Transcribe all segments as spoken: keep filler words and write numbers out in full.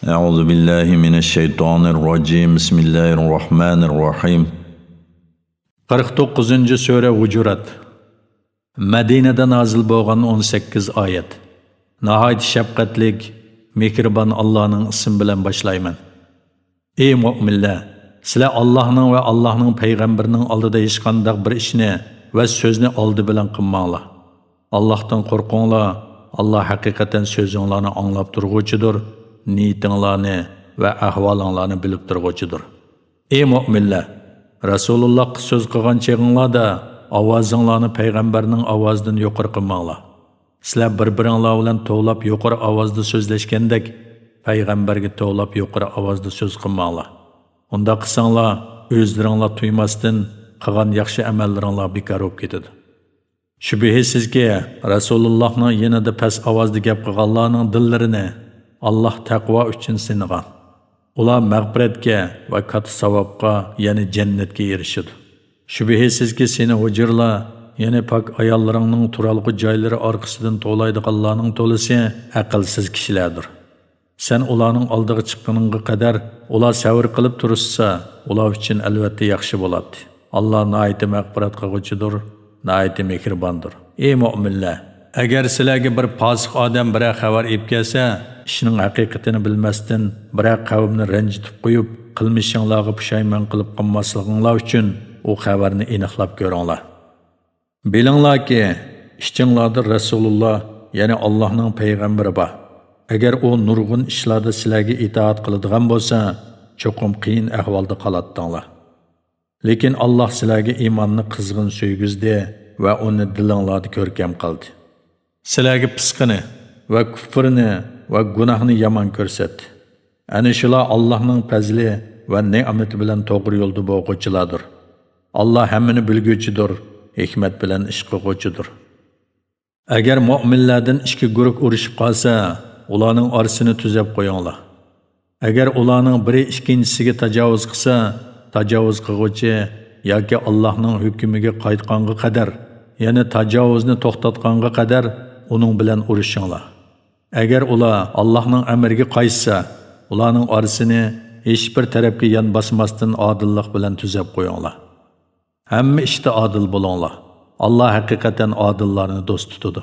أعوذ بالله من الشيطان الرجيم. بسم الله الرحمن الرحيم. قىرىق توققۇزىنچى سۈرە ھۇجۇرات. مەدىنىدە نازىل بولغان ئون سەككىز ئايەت. ناھايىتى شەپقەتلىك، مېھرىبان ئاللانىڭ ئىسمى بىلەن باشلايمەن. ئى مۆمىنلەر! سىلەر ئاللاھنىڭ ۋە ئاللاھنىڭ پەيغەمبىرىنىڭ ئالدىدا ھېچقانداق بىر ئىشنى ۋە سۆزنى ئالدى بىلەن قىلماڭلار. ئاللاھتىن قورقۇڭلار، ئاللاھ ھەقىقەتەن سۆزۈڭلارنى ئاڭلاپ تۇرغۇچىدۇر، نىيىتىڭلارنى ۋە ئەھۋالىڭلارنى بىلىپ تۇرغۇچىدۇر. ئى مۆمىنلەر! رەسۇلۇللاھقا سۆز قىلغان چېغىڭلاردا ئاۋازىڭلارنى پەيغەمبەرنىڭ ئاۋازىدىن يۇقىرى قىلماڭلار. سىلەر بىر-بىرىڭلار بىلەن توۋلاپ يۇقىرى ئاۋازدا سۆزلەشكەندەك، پەيغەمبەرگە توۋلاپ يۇقىرى ئاۋازدا سۆز قىلماڭلار. ئۇنداق قىلساڭلار، ئۆزلىرىڭلار تۇيماستىن قىلغان ياخشى ئەمەللىرىڭلار بىكار بولۇپ كېتىدۇ. شۈبھىسىزكى، رەسۇلۇللاھنىڭ يېنىدا پەس ئاۋازدا گەپ قىلغانلارنىڭ دىللىرىنى ئاللاھ تەقۋا ئۈچۈن سىنىغان. ئۇلار مەغپىرەتكە ۋە كاتتا ساۋابقا، يەنى جەننەتكە ئېرىشىدۇ. شۈبھىسىزكى، سېنى ھۇجرىلار، يەنى پاك ئاياللىرىڭنىڭ تۇرالغۇ جايلىرى ئارقىسىدىن توۋلايدىغانلارنىڭ تولىسى ئەقىلسىز كىشىلەردۇر. سەن ئۇلارنىڭ ئالدىغا چىققىنىڭغا قەدەر ئۇلار سەۋر قىلىپ تۇرۇشسا، ئۇلار ئۈچۈن ئەلۋەتتە ياخشى بولاتتى. ئاللاھ ناھايىتى مەغپىرەت قىلغۇچىدۇر، ناھايىتى مېھرىباندۇر. ئى مۆمىنلەر! ئەگەر سىلەرگە بىر پاسىق ئادەم بىرەر خەۋەر ئېلىپ كەلسە، ئىشنىڭ ھەقىقىتىنى بىلمەستىن، بىرەر قەۋمنى رەنجىتىپ قويۇپ، قىلمىشىڭلارغا پۇشايمان قىلىپ قالماسلىقىڭلار ئۈچۈن ئۇ خەۋەرنى ئېنىقلاپ كۆرۈڭلار. بىلىڭلاركى، ئىچىڭلاردا رەسۇلۇللاھ، يەنى ئاللاھنىڭ پەيغەمبىرى بار. ئەگەر ئۇ نۇرغۇن ئىشلاردا سىلەرگە ئىتائەت قىلىدىغان بولسا، چوقۇم قىيىن ئەھۋالدا قالاتتىڭلار. لېكىن ئاللاھ سىلەرگە ئىماننى قىزغىن سۆيگۈزدى ۋە ئۇنى دىلىڭلاردا كۆركەم قىلدى. سىلەرگە پىسقىنى ۋە كۇفرنى ۋە گۇناھنى يامان كۆرسەتتى. ئەنە شۇلار ئاللاھنىڭ پەزلى ۋە نېمىتى بىلەن توغرا يولدا بولغۇچىلاردۇر. ئاللاھ ھەممىنى بىلگۈچىدۇر، ھېكمەت بىلەن ئىش قىلغۇچىدۇر. ئەگەر مۆمىنلەردىن ئىككى گۇرۇھ ئۇرۇشۇپ قالسا، ئۇلارنىڭ ئارىسىنى تۈزەپ قويۇڭلار. ئەگەر ئۇلارنىڭ بىرى ئىككىنچىسىگە تاجاۋۇز قىلسا، تاجاۋۇز قىلغۇچى ياكى ئاللاھنىڭ ھۆكمىگە قايتقانغا قەدەر، يەنى تاجاۋۇزنى توختاتقانغا قەدەر ئۇنىڭ بىلەن ئۇرۇشۇڭلار. ئەگەر ئۇلار ئاللاھنىڭ ئەمرىگە قايتسا، ئۇلارنىڭ ئارىسىنى ھېچبىر تەرەپكە يان باسماستىن ئادىللىق بىلەن تۈزەپ قويۇڭلار. ھەممە ئىشتا ئادىل بولۇڭلار. ئاللاھ ھەقىقەتەن ئادىللارنى دوست تۇتىدۇ.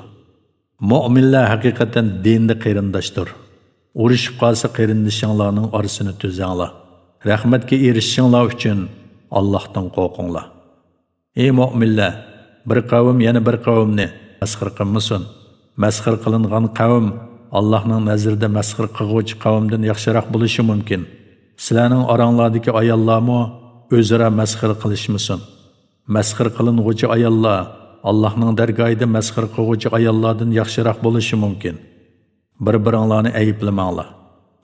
مۆمىنلەر ھەقىقەتەن دىندا قېرىنداشتۇر. ئۇرۇشۇپ قالسا، قېرىندىشىڭلارنىڭ ئارىسىنى تۈزەڭلار. رەھمەتكە ئېرىشىشىڭلار ئۈچۈن ئاللاھتىن قورقۇڭلار. ئى مۆمىنلەر! بىر قەۋم يەنە بىر قەۋمنى مەسخىرە قىلمىسۇن. مەسخىرە قىلىنغان قەۋم ئاللاھنىڭ نەزىرىدە مەسخىرە قىلغۇچى قەۋمدىن ياخشىراق بولۇشى مۇمكىن. سىلەرنىڭ ئاراڭلاردىكى ئاياللارمۇ ئۆزئارا مەسخىرە قىلىشمىسۇن. مەسخىرە قىلىنغۇچى ئاياللار ئاللاھنىڭ دەرگاھىدا مەسخىرە قىلغۇچى ئاياللاردىن ياخشىراق بولۇشى مۇمكىن. بىر-بىرىڭلارنى ئەيىبلىمەڭلار.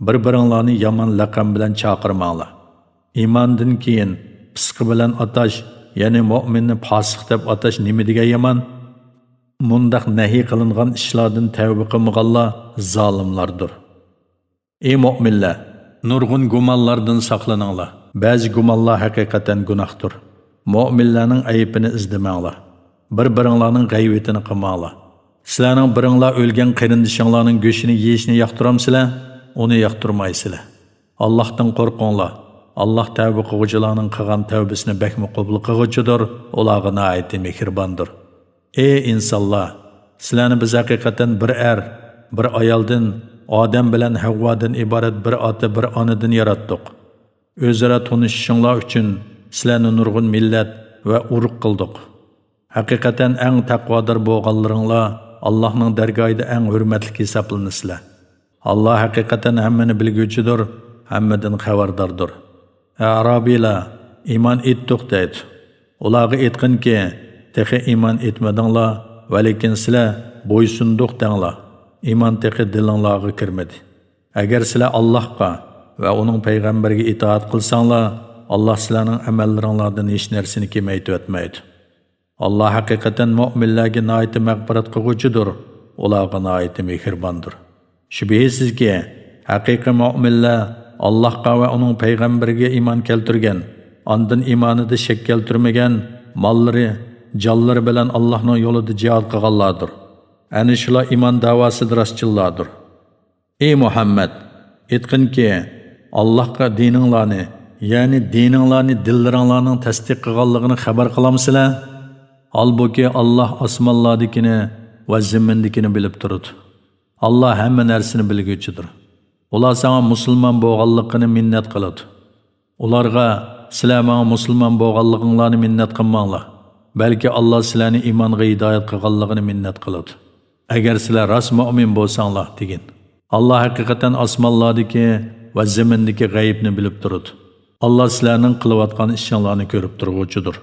بىر-بىرىڭلارنى يامان لەقەم بىلەن چاقىرماڭلار. ئىماندىن كېيىن پىسقى بىلەن ئاتاش، يەنى مۆمىننى پاسىق دەپ ئاتاش نېمە دېگەن يامان؟ مۇنداق نەھى قىلىنغان ئىشلاردىن تەۋبە قىلمىغانلار زالىملاردۇر. ئى مۆمىنلەر! نۇرغۇن گۇمانلاردىن ساقلىنىڭلار. بەزى گۇمانلار ھەقىقەتەن گۇناھتۇر. مۆمىنلەرنىڭ ئەيىبىنى ئىزدىمەڭلار. بىر-بىرىڭلارنىڭ غەيۋىتىنى قىلماڭلار. سىلەرنىڭ بىرىڭلار ئۆلگەن قېرىندىشىڭلارنىڭ گۆشىنى يېيىشنى ياقتۇرامسىلەر؟ ئۇنى ياقتۇرمايسىلەر. ئاللاھتىن قورقۇڭلار. ئاللاھ تەۋبە قىلغۇچىلارنىڭ قىلغان تەۋبىسىنى بەكمۇ قوبۇل قىلغۇچىدۇر، ئۇلارغا ناھايىتى مېھرىباندۇر. ئى ئىنسانلار! سىلەرنى بىز ھەقىقەتەن بىر ئەر، بىر ئايالدىن، ئادەم بىلەن ھەۋۋادىن ئىبارەت بىر ئاتا، بىر ئانىدىن ياراتتۇق. ئۆزئارا تونۇشۇشۇڭلار ئۈچۈن سىلەرنى نۇرغۇن مىللەت ۋە ئۇرۇق قىلدۇق. ھەقىقەتەن ئەڭ تەقۋادار بولغانلىرىڭلار ئاللاھنىڭ دەرگاھىدا ئەڭ ھۆرمەتلىك ھېسابلىنىسىلەر. ئاللاھ ھەقىقەتەن ھەممىنى بىلگۈچىدۇر، ھەممىدىن خەۋەرداردۇر. ئەئرابىيلار ئىمان ئېيتتۇق دەيدۇ. ئۇلارغا ئېيتقىنكى، تېخى ئىمان ئېيتمىدىڭلار، ۋەلىكىن سىلەر بويسۇندۇق دەڭلار. ئىمان تېخى دىلىڭلارغا كىرمىدى. ئەگەر سىلەر ئاللاھقا ۋە ئۇنىڭ پەيغەمبىرىگە ئىتائەت قىلساڭلار، ئاللاھ سىلەرنىڭ ئەمەللىرىڭلاردىن ھېچ نەرسىنى كېمەيتىۋەتمەيدۇ. ئاللاھ ھەقىقەتەن مۆمىنلەرگە ناھايىتى مەغپىرەت قىلغۇچىدۇر، ئۇلارغا ناھايىتى مېھرىباندۇر. شۈبھىسىزكى، ھەقىقىي مۆمىنلەر ئاللاھقا ۋە ئۇنىڭ پەيغەمبىرىگە ئىمان كەلتۈرگەن، ئاندىن ئىمانىدا شەك كەلتۈرمىگەن، ماللىرى، جانلىرى بىلەن ئاللاھنىڭ يولىدا جىھاد قىلغانلاردۇر. ئەنە شۇلار ئىمان دەۋاسىدا راستچىللاردۇر. ئى مۇھەممەد! ئېيتقىنكى، ئاللاھقا دىنىڭلارنى، يەنى دىنىڭلارنى دىللىرىڭلارنىڭ تەستىق قىلغانلىقىنى خەۋەر قىلامسىلەر؟ ھالبۇكى، ئاللاھ ئاسمانلاردىكىنى ۋە زېمىندىكىنى بىلىپ تۇرىدۇ. ئاللاھ ھەممە نەرسىنى بىلگۈچىدۇر. ئۇلار ساڭا مۇسۇلمان بولغانلىقىنى مىننەت قىلىدۇ. ئۇلارغا، سىلەر ماڭا مۇسۇلمان بولغانلىقىڭلارنى مىننەت قىلماڭلار، بەلكى ئاللاھ سىلەرنى ئىمانغا ھىدايەت قىلغانلىقىنى مىننەت قىلىدۇ. ئەگەر سىلەر راست مۆمىن بولساڭلار، دېگىن. ئاللاھ ھەقىقەتەن ئاسمانلاردىكى ۋە زېمىندىكى غەيىبنى بىلىپ تۇرىدۇ. ئاللاھ سىلەرنىڭ قىلىۋاتقان ئىشىڭلارنى كۆرۈپ تۇرغۇچىدۇر.